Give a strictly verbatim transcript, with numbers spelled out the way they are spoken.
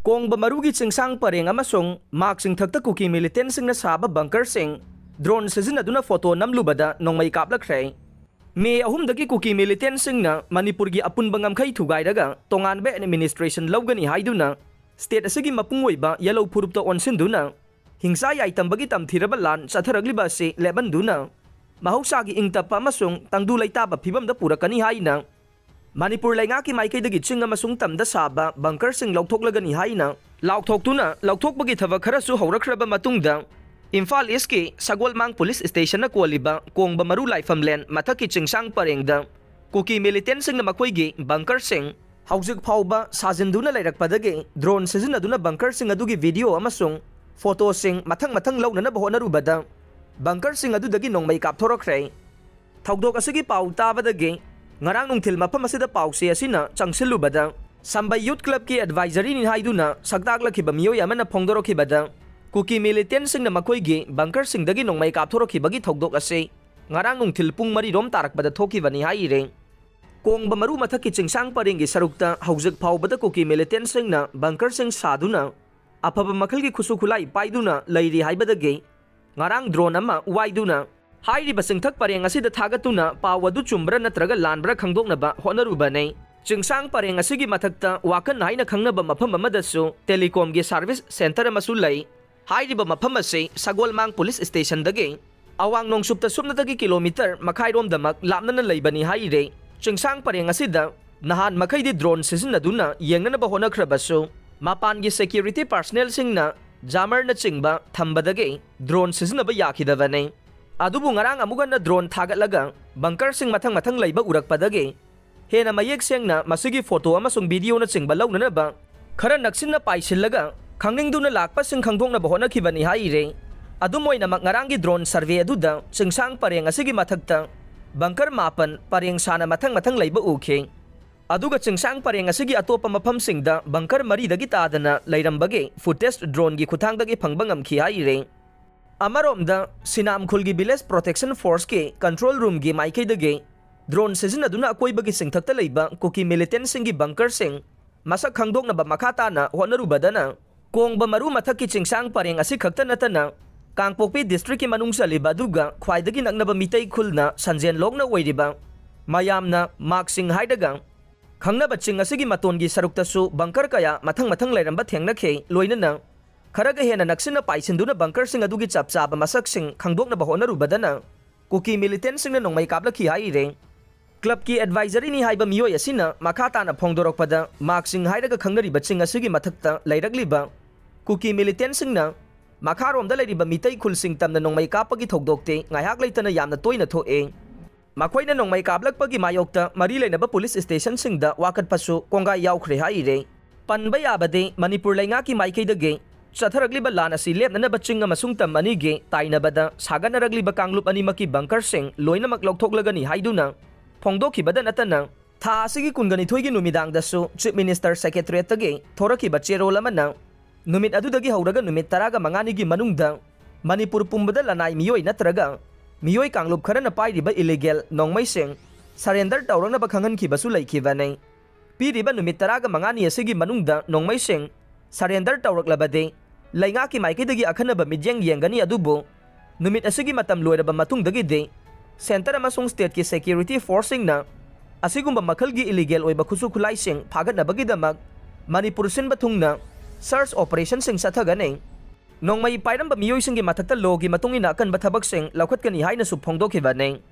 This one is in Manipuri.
ꯀꯣꯡꯕ ꯃꯔꯨꯒꯤ ꯆꯤꯡꯁꯥꯡ ꯄꯔꯦꯡ ꯑꯃꯁꯨꯡ ꯃꯥꯛ ꯆꯤꯡꯊꯛꯇ ꯀꯨꯀꯤ ꯃꯤꯂꯤꯇꯦꯟꯁꯤꯡꯅ ꯁꯥꯕ ꯕꯪꯀꯔꯁꯤꯡ ꯗ꯭ꯔꯣꯟ ꯁꯤꯖꯤꯟꯅꯗꯨꯅ ꯐꯣꯇꯣ ꯅꯝꯂꯨꯕꯗ ꯅꯣꯡꯃꯩ ꯀꯥꯞꯂꯛꯈ꯭ꯔꯦ꯫ ꯃꯦ ꯑꯍꯨꯝꯗꯒꯤ ꯀꯨꯀꯤ ꯃꯤꯂꯤꯇꯦꯟꯁꯤꯡꯅ ꯃꯅꯤꯄꯨꯔꯒꯤ ꯑꯄꯨꯟꯕ ꯉꯝꯈꯩ ꯊꯨꯒꯥꯏꯔꯒ ꯇꯣꯉꯥꯟꯕ ꯑꯦꯗꯃꯤꯅꯤꯁꯇ꯭ꯔꯦꯁꯟ ꯂꯧꯒꯅꯤ ꯍꯥꯏꯗꯨꯅ ꯁ꯭ꯇꯦꯠ ꯑꯁꯤꯒꯤ ꯃꯄꯨꯡ ꯑꯣꯏꯕ ꯌꯦꯜꯂꯧ ꯐꯨꯔꯨꯞꯇ ꯑꯣꯟꯁꯤꯟꯗꯨꯅ ꯍꯤꯡꯁꯥ ꯌꯥꯏꯇꯝꯕꯒꯤ ꯇꯝꯊꯤꯔꯕ ꯂꯥꯟ ꯆꯠꯊꯔꯛꯂꯤꯕ ꯑꯁꯤ ꯂꯦꯞꯍꯟꯗꯨꯅ ꯃꯍꯧꯁꯥꯒꯤ ꯏꯪ ꯇꯞꯄ ꯑꯃꯁꯨꯡ ꯇꯪꯗꯨ ꯂꯩꯇꯥꯕ ꯐꯤꯕꯝꯗ ꯄꯨꯔꯛꯀꯅꯤ ꯍꯥꯏꯅ ꯃꯅꯤꯄꯨꯔ ꯂꯩꯉꯥꯛꯀꯤ ꯃꯥꯏꯀꯩꯗꯒꯤ ꯆꯤꯡ ꯑꯃꯁꯨꯡ ꯇꯝꯗ ꯁꯥꯕ ꯕꯪꯀꯔꯁꯤꯡ ꯂꯧꯊꯣꯛꯂꯒꯅꯤ ꯍꯥꯏꯅ ꯂꯥꯎꯊꯣꯛꯇꯨꯅ ꯂꯧꯊꯣꯛꯄꯒꯤ ꯊꯕꯛ ꯈꯔꯁꯨ ꯍꯧꯔꯛꯈ꯭ꯔꯕ ꯃꯇꯨꯡꯗ ꯏꯝꯐꯥꯜ ꯏꯁꯀꯤ ꯁꯒꯣꯜꯃꯥꯡ ꯄꯨꯂꯤꯁ ꯁ꯭ꯇꯦꯁꯟꯅ ꯀꯣꯜꯂꯤꯕ ꯀꯣꯡꯕ ꯃꯔꯨ ꯂꯥꯏꯐꯝꯂꯦꯟ ꯃꯊꯛꯀꯤ ꯆꯤꯡꯁꯥꯡ ꯄꯔꯦꯡꯗ ꯀꯨꯀꯤ ꯃꯤꯂꯤꯇꯦꯟꯁꯤꯡꯅ ꯃꯈꯣꯏꯒꯤ ꯕꯪꯀꯔꯁꯤꯡ ꯍꯧꯖꯤꯛ ꯐꯥꯎꯕ ꯁꯥꯖꯤꯟꯗꯨꯅ ꯂꯩꯔꯛꯄꯗꯒꯤ ꯗ꯭ꯔꯣꯟ ꯁꯤꯖꯤꯟꯅꯗꯨꯅ ꯕꯪꯀꯔꯁꯤꯡ ꯑꯗꯨꯒꯤ ꯚꯤꯗꯤꯑꯣ ꯑꯃꯁꯨꯡ ꯐꯣꯇꯣꯁꯤꯡ ꯃꯊꯪ ꯃꯊꯪ ꯂꯧꯅꯅꯕ ꯍꯣꯠꯅꯔꯨꯕꯗ ꯕꯪꯀꯔꯁꯤꯡ ꯑꯗꯨꯗꯒꯤ ꯅꯣꯡꯃꯩ ꯀꯥꯞꯊꯣꯔꯛꯈ꯭ꯔꯦ꯫ ꯊꯧꯗꯣꯛ ꯑꯁꯤꯒꯤ ꯄꯥꯎ ꯇꯥꯕꯗꯒꯤ ꯉꯔꯥꯡ ꯅꯨꯡꯊꯤꯜ ꯃꯐꯝ ꯑꯁꯤꯗ ꯄꯥꯎꯆꯦ ꯑꯁꯤꯅ ꯆꯪꯁꯤꯜꯂꯨꯕꯗ ꯁꯝꯕꯩ ꯌꯨꯠ ꯀ꯭ꯂꯕꯀꯤ ꯑꯦꯗꯚꯥꯏꯖꯔꯤꯅꯤ ꯍꯥꯏꯗꯨꯅ ꯁꯛꯇꯥꯛꯂꯛꯈꯤꯕ ꯃꯤꯑꯣꯏ ꯑꯃꯅ ꯐꯣꯡꯗꯣꯔꯛꯈꯤꯕꯗ ꯀꯨꯀꯤ ꯃꯤꯂꯤꯇꯦꯟꯁꯤꯡꯅ ꯃꯈꯣꯏꯒꯤ ꯕꯪꯀꯔꯁꯤꯡꯗꯒꯤ ꯅꯣꯡꯃꯩ ꯀꯥꯞꯊꯣꯔꯛꯈꯤꯕꯒꯤ ꯊꯧꯗꯣꯛ ꯑꯁꯤ ꯉꯔꯥꯡ ꯅꯨꯡꯊꯤꯜ ꯄꯨꯡ ꯃꯔꯤꯔꯣꯝ ꯇꯥꯔꯛꯄꯗ ꯊꯣꯛꯈꯤꯕꯅꯤ ꯍꯥꯏꯔꯦ꯫ ꯀꯣꯡꯕ ꯃꯔꯨ ꯃꯊꯛꯀꯤ ꯆꯤꯡꯁꯥꯡ ꯄꯔꯦꯡꯒꯤ ꯁꯔꯨꯛꯇ ꯍꯧꯖꯤꯛ ꯐꯥꯎꯕꯗ ꯀꯨꯀꯤ ꯃꯤꯂꯤꯇꯦꯟꯁꯤꯡꯅ ꯕꯪꯀꯔꯁꯤꯡ ꯁꯥꯗꯨꯅ ꯑꯐꯕ ꯃꯈꯜꯒꯤ ꯈꯨꯠꯁꯨ ꯈꯨꯠꯂꯥꯏ ꯄꯥꯏꯗꯨꯅ ꯂꯩꯔꯤ ꯍꯥꯏꯕꯗꯒꯤ ꯉꯔꯥꯡ ꯗ꯭ꯔꯣꯟ ꯑꯃ ꯋꯥꯏꯗꯨꯅ ꯍꯥꯏꯔꯤꯕ ꯆꯤꯡꯊꯛ ꯄꯔꯦꯡ ꯑꯁꯤꯗ ꯊꯥꯒꯠꯇꯨꯅ ꯄꯥꯎ ꯑꯗꯨ ꯆꯨꯝꯕ꯭ꯔꯥ ꯅꯠꯇ꯭ꯔꯒ ꯂꯥꯟꯕ꯭ꯔꯥ ꯈꯪꯗꯣꯛꯅꯕ ꯍꯣꯠꯅꯔꯨꯕꯅꯤ꯫ ꯆꯤꯡꯁꯥꯡ ꯄꯔꯦꯡ ꯑꯁꯤꯒꯤ ꯃꯊꯛꯇ ꯋꯥꯀꯟ ꯍꯥꯏꯅ ꯈꯪꯅꯕ ꯃꯐꯝ ꯑꯃꯗꯁꯨ ꯇꯦꯂꯤꯀꯣꯝꯒꯤ ꯁꯥꯔꯚꯤꯁ ꯁꯦꯟꯇꯔ ꯑꯃꯁꯨ ꯂꯩ꯫ ꯍꯥꯏꯔꯤꯕ ꯃꯐꯝ ꯑꯁꯤ ꯁꯒꯣꯜꯃꯥꯡ ꯄꯨꯂꯤꯁ ꯁ꯭ꯇꯦꯁꯟꯗꯒꯤ ꯑꯋꯥꯡ ꯅꯣꯡꯆꯨꯞꯇ ꯁꯨꯞꯅꯇꯒꯤ ꯀꯤꯂꯣꯃꯤꯇꯔ ꯃꯈꯥꯏꯔꯣꯝꯗꯃꯛ ꯂꯥꯞꯅꯅ ꯂꯩꯕꯅꯤ ꯍꯥꯏꯔꯦ꯫ ꯆꯤꯡꯁꯥꯡ ꯄꯔꯦꯡ ꯑꯁꯤꯗ ꯅꯍꯥꯟ ꯃꯈꯩꯗꯤ ꯗ꯭ꯔꯣꯟ ꯁꯤꯖꯤꯟꯅꯗꯨꯅ ꯌꯦꯡꯅꯅꯕ ꯍꯣꯠꯅꯈ꯭ꯔꯕꯁꯨ ꯃꯄꯥꯟꯒꯤ ꯁꯦꯀ꯭ꯌꯨꯔꯤꯇꯤ ꯄꯥꯔꯁꯅꯦꯜꯁꯤꯡꯅ ꯖꯥꯃꯔꯅꯆꯤꯡꯕ ꯊꯝꯕꯗꯒꯤ ꯗ꯭ꯔꯣꯟ ꯁꯤꯖꯤꯟꯅꯕ ꯌꯥꯈꯤꯗꯕꯅꯤ꯫ ꯑꯗꯨꯕꯨ ꯉꯔꯥꯡ ꯑꯃꯨꯛ ꯍꯟꯅ ꯗ꯭ꯔꯣꯟ ꯊꯥꯒꯠꯂꯒ ꯕꯪꯀꯔꯁꯤꯡ ꯃꯊꯪ ꯃꯊꯪ ꯂꯩꯕ ꯎꯔꯛꯄꯗꯒꯤ ꯍꯦꯟꯅ ꯃꯌꯦꯛ ꯁꯦꯡꯅ ꯃꯁꯤꯒꯤ ꯐꯣꯇꯣ ꯑꯃꯁꯨꯡ ꯚꯤꯗꯤꯑꯣꯅꯆꯤꯡꯕ ꯂꯧꯅꯅꯕ ꯈꯔ ꯅꯛꯁꯤꯟꯅ ꯄꯥꯏꯁꯤꯜꯂꯒ ꯈꯪꯅꯤꯡꯗꯨꯅ ꯂꯥꯛꯄꯁꯤꯡ ꯈꯪꯗꯣꯛꯅꯕ ꯍꯣꯠꯅꯈꯤꯕꯅꯤ ꯍꯥꯏꯔꯦ꯫ ꯑꯗꯨꯝ ꯑꯣꯏꯅꯃꯛ ꯉꯔꯥꯡꯒꯤ ꯗ꯭ꯔꯣꯟ ꯁꯔꯚꯦ ꯑꯗꯨꯗ ꯆꯤꯡꯁꯥꯡ ꯄꯔꯦꯡ ꯑꯁꯤꯒꯤ ꯃꯊꯛꯇ ꯕꯪꯀꯔ ꯃꯥꯄꯟ ꯄꯔꯦꯡ ꯁꯥꯅ ꯃꯊꯪ ꯃꯊꯪ ꯂꯩꯕ ꯎꯈꯤ꯫ ꯑꯗꯨꯒ ꯆꯤꯡꯁꯥꯡ ꯄꯔꯦꯡ ꯑꯁꯤꯒꯤ ꯑꯇꯣꯞꯄ ꯃꯐꯝꯁꯤꯡꯗ ꯕꯪꯀꯔ ꯃꯔꯤꯗꯒꯤ ꯇꯥꯗꯅ ꯂꯩꯔꯝꯕꯒꯤ ꯐꯨꯇꯦꯖ ꯗ꯭ꯔꯣꯟꯒꯤ ꯈꯨꯠꯊꯥꯡꯗꯒꯤ ꯐꯪꯕ ꯉꯝꯈꯤ ꯍꯥꯏꯔꯦ꯫ ꯑꯃꯔꯣꯝꯗ ꯁꯤꯅꯥꯝꯈꯨꯜꯒꯤ ꯚꯤꯂꯦꯖ ꯄ꯭ꯔꯣꯇꯦꯛꯁꯟ ꯐꯣꯔꯁꯀꯤ ꯀꯟꯇ꯭ꯔꯣꯜ ꯔꯨꯝꯒꯤ ꯃꯥꯏꯀꯩꯗꯒꯤ ꯗ꯭ꯔꯣꯟ ꯁꯤꯖꯤꯟꯅꯗꯨꯅ ꯑꯀꯣꯏꯕꯒꯤ ꯆꯤꯡꯊꯛꯇ ꯂꯩꯕ ꯀꯨꯀꯤ ꯃꯤꯂꯤꯇꯦꯟꯁꯤꯡꯒꯤ ꯕꯪꯀꯔꯁꯤꯡ ꯃꯁꯛ ꯈꯪꯗꯣꯛꯅꯕ ꯃꯈꯥ ꯇꯥꯅ ꯍꯣꯠꯅꯔꯨꯕꯗꯅ, ꯀꯣꯡꯕ ꯃꯔꯨ ꯃꯊꯛꯀꯤ ꯆꯤꯡꯁꯥꯡ ꯄꯔꯦꯡ ꯑꯁꯤ ꯈꯛꯇ ꯅꯠꯇꯅ, ꯀꯥꯡꯄꯣꯛꯄꯤ districtꯀꯤ ꯃꯅꯨꯡ ꯆꯜꯂꯤꯕ ꯑꯗꯨꯒ ꯈ꯭ꯋꯥꯏꯗꯒꯤ ꯅꯛꯅꯕ ꯃꯤꯇꯩ ꯈꯨꯜꯅ ꯁꯟꯖꯦꯟ ꯂꯣꯛꯅ ꯑꯣꯏꯔꯤꯕ, ꯃꯌꯥꯝꯅ ꯃꯥꯛꯁꯤꯡ ꯍꯥꯏꯔꯒ ꯈꯪꯅꯕ ꯆꯤꯡ ꯑꯁꯤꯒꯤ ꯃꯇꯣꯟꯒꯤ ꯁꯔꯨꯛꯇꯁꯨ bunker ꯀꯌꯥ ꯃꯊꯪ ꯃꯊꯪ ꯂꯩꯔꯝꯕ ꯊꯦꯡꯅꯈꯤ꯫ ꯂꯣꯏꯅꯅ ꯈꯔꯒ ꯍꯦꯟꯅ ꯅꯛꯁꯤꯟꯅ ꯄꯥꯏꯁꯤꯟꯗꯨꯅ bunkerꯁꯤꯡ ꯑꯗꯨꯒꯤ ꯆꯞ ꯆꯥꯕ ꯃꯁꯛꯁꯤꯡ ꯈꯪꯗꯣꯛꯅꯕ ꯍꯣꯠꯅꯔꯨꯕꯗꯅ, ꯀꯨꯀꯤ militantꯁꯤꯡꯅ ꯅꯣꯡꯃꯩ ꯀꯥꯞꯂꯛꯈꯤ ꯍꯥꯏꯔꯦ꯫ Clubꯀꯤ advisoryꯅꯤ ꯍꯥꯏꯕ ꯃꯤꯑꯣꯏ ꯑꯁꯤꯅ ꯃꯈꯥ ꯇꯥꯅ ꯐꯣꯡꯗꯣꯔꯛꯄꯗ, ꯃꯥꯛꯁꯤꯡ ꯍꯥꯏꯔꯒ ꯈꯪꯅꯔꯤꯕ ꯆꯤꯡ ꯑꯁꯤꯒꯤ ꯃꯊꯛꯇ ꯂꯩꯔꯛꯂꯤꯕ ꯀꯨꯀꯤ militantꯁꯤꯡꯅ ꯃꯈꯥꯔꯣꯝꯗ ꯂꯩꯔꯤꯕ ꯃꯤꯇꯩ ꯈꯨꯜꯁꯤꯡ ꯇꯝꯅ ꯅꯣꯡꯃꯩ ꯀꯥꯞꯄꯒꯤ ꯊꯧꯗꯣꯛꯇꯤ ꯉꯥꯏꯍꯥꯛ ꯂꯩꯇꯅ ꯌꯥꯝꯅ ꯇꯣꯏꯅ ꯊꯣꯛꯑꯦ꯫ ꯃꯈꯣꯏꯅ ꯅꯣꯡꯃꯩ ꯀꯥꯞꯂꯛꯄꯒꯤ ꯃꯥꯌꯣꯛꯇ ꯃꯔꯤ ꯂꯩꯅꯕ police stationꯁꯤꯡꯗ ꯋꯥꯀꯠꯄꯁꯨ ꯀꯣꯡꯒꯥꯏ ꯌꯥꯎꯈ꯭ꯔꯦ ꯍꯥꯏꯔꯦ꯫ ꯄꯟꯕ ꯌꯥꯕꯗꯤ, ꯃꯅꯤꯄꯨꯔ ꯂꯩꯉꯥꯛꯀꯤ ꯃꯥꯏꯀꯩꯗꯒꯤ ꯆꯠꯊꯔꯛꯂꯤꯕ ꯂꯥꯟ ꯑꯁꯤ ꯂꯦꯞꯅꯅꯕ ꯆꯤꯡ ꯑꯃꯁꯨꯡ ꯇꯝ ꯑꯅꯤꯒꯤ ꯇꯥꯏꯅꯕꯗ ꯁꯥꯒꯠꯅꯔꯛꯂꯤꯕ ꯀꯥꯡꯂꯨꯞ ꯑꯅꯤꯃꯛꯀꯤ bunkerꯁꯤꯡ ꯂꯣꯏꯅꯃꯛ ꯂꯧꯊꯣꯛꯂꯒꯅꯤ ꯍꯥꯏꯗꯨꯅ ꯐꯣꯡꯗꯣꯛꯈꯤꯕꯗ ꯅꯠꯇꯅ, ꯊꯥ ꯑꯁꯤꯒꯤ ꯀꯨꯟꯒ ꯅꯤꯊꯣꯏꯒꯤ ꯅꯨꯃꯤꯗꯥꯡꯗꯁꯨ Chief Minister Secretariatꯇꯒꯤ ꯊꯣꯔꯛꯈꯤꯕ ꯆꯦꯔꯣꯜ ꯑꯃꯅ, ꯅꯨꯃꯤꯠ ꯑꯗꯨꯗꯒꯤ ꯍꯧꯔꯒ ꯅꯨꯃꯤꯠ ꯇꯔꯥꯒ ꯃꯉꯥꯅꯤꯒꯤ ꯃꯅꯨꯡꯗ ꯃꯅꯤꯄꯨꯔ ꯄꯨꯝꯕꯗ ꯂꯅꯥꯏ ꯃꯤꯑꯣꯏ ꯅꯠꯇ꯭ꯔꯒ ꯃꯤꯑꯣꯏ ꯀꯥꯡꯂꯨꯞ ꯈꯔꯅ ꯄꯥꯏꯔꯤꯕ illegal ꯅꯣꯡꯃꯩꯁꯤꯡ surrender ꯇꯧꯔꯛꯅꯕ ꯈꯪꯍꯟꯈꯤꯕꯁꯨ ꯂꯩꯈꯤꯕꯅꯤ꯫ ꯄꯤꯔꯤꯕ ꯅꯨꯃꯤꯠ ꯇꯔꯥꯒ ꯃꯉꯥꯅꯤ ꯑꯁꯤꯒꯤ ꯃꯅꯨꯡꯗ ꯅꯣꯡꯃꯩꯁꯤꯡ surrender ꯇꯧꯔꯛꯂꯕꯗꯤ, ꯂꯩꯉꯥꯛꯀꯤ ꯃꯥꯏꯀꯩꯗꯒꯤ ꯑꯈꯟꯅꯕ ꯃꯤꯠꯌꯦꯡ ꯌꯦꯡꯒꯅꯤ, ꯑꯗꯨꯕꯨ ꯅꯨꯃꯤꯠ ꯑꯁꯤꯒꯤ ꯃꯇꯝ ꯂꯣꯏꯔꯕ ꯃꯇꯨꯡꯗꯒꯤꯗꯤ centre ꯑꯃꯁꯨꯡ stateꯀꯤ security forceꯁꯤꯡꯅ ꯑꯁꯤꯒꯨꯝꯕ ꯃꯈꯜꯒꯤ illegal ꯑꯣꯏꯕ ꯈꯨꯠꯁꯨ ꯈꯨꯠꯂꯥꯏꯁꯤꯡ ꯐꯥꯒꯠꯅꯕꯒꯤꯗꯃꯛ ꯃꯅꯤꯄꯨꯔ ꯁꯤꯟꯕ ꯊꯨꯡꯅ search operationꯁꯤꯡ ꯆꯠꯊꯒꯅꯤ꯫ ꯅꯣꯡꯃꯩ ꯄꯥꯏꯔꯝꯕ ꯃꯤꯑꯣꯏꯁꯤꯡꯒꯤ ꯃꯊꯛꯇ lawꯒꯤ ꯃꯇꯨꯡ ꯏꯟꯅ ꯑꯀꯟꯕ ꯊꯕꯛꯁꯤꯡ ꯂꯧꯈꯠꯀꯅꯤ ꯍꯥꯏꯅꯁꯨ ꯐꯣꯡꯗꯣꯛꯈꯤꯕꯅꯤ꯫